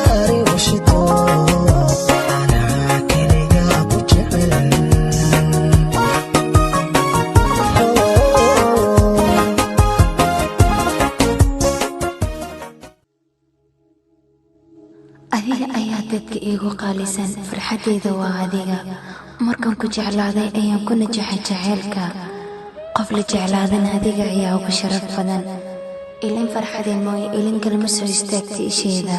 Gaari u shito, anaa keligaa ku jecel. Adiga ayaa dadka iigu qaalisan, farxaddayda waa adiga. Markaan ku jeclaaday ayaan ku najaxay jaceylka. Qof la jeclaadana adiga ayaa ugu sharaf badan. Ilin farxadeen mooye ilin kalama soo istaagtay isheeda.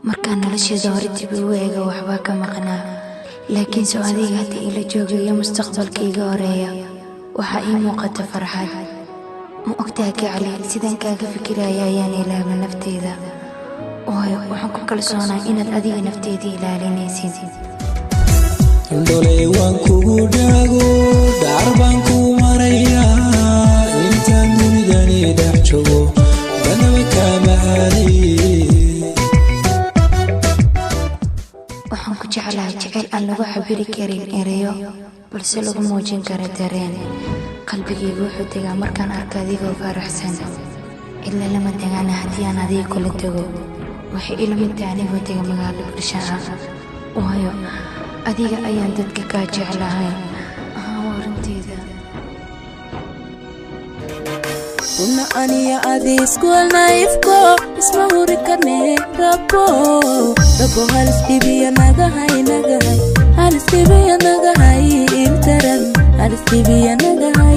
Markaan nolosheeda hore dib ugu eego, waxbaa ka maqnaa, laakiin soo adiga hadda ila jooga iyo mustaqbalka iga horeeya, waxaa ii muuqata farxad. Ma ogtahay, gacali, sidaan kaaga fikiraya ayaan ilaaba nafteyda, waayo waxaan ku kalsoonaa inaad adiga nafteeda ilaalinaysid. Dholay waan kugu dhaago, dhaar baan ku marayaa, intaan dunidani dhex joogo dhanaba kaama aaday. Waxaan ku jeclahay jeceyl aan lagu cabiri karin ereyo, balse lagu muujin karo dareen. Qalbigaygu wuxuu degaa markaan arko adigoo faraxsan. Cidla lama degaana haddii aan adiga kula tego. Waxay ila mid tahay anigoo dega magaalo bulsho ah, waayo adiga ayaan dadka kaa jeclahay. Haa, waa runteeda. Una aniya adi iskuelnaifko isma huri karne. Rabo, rabo, halis dhibiya nagahay, nagahay, halis dhibiya nagahay, ildaran halis dhibiya nagahay.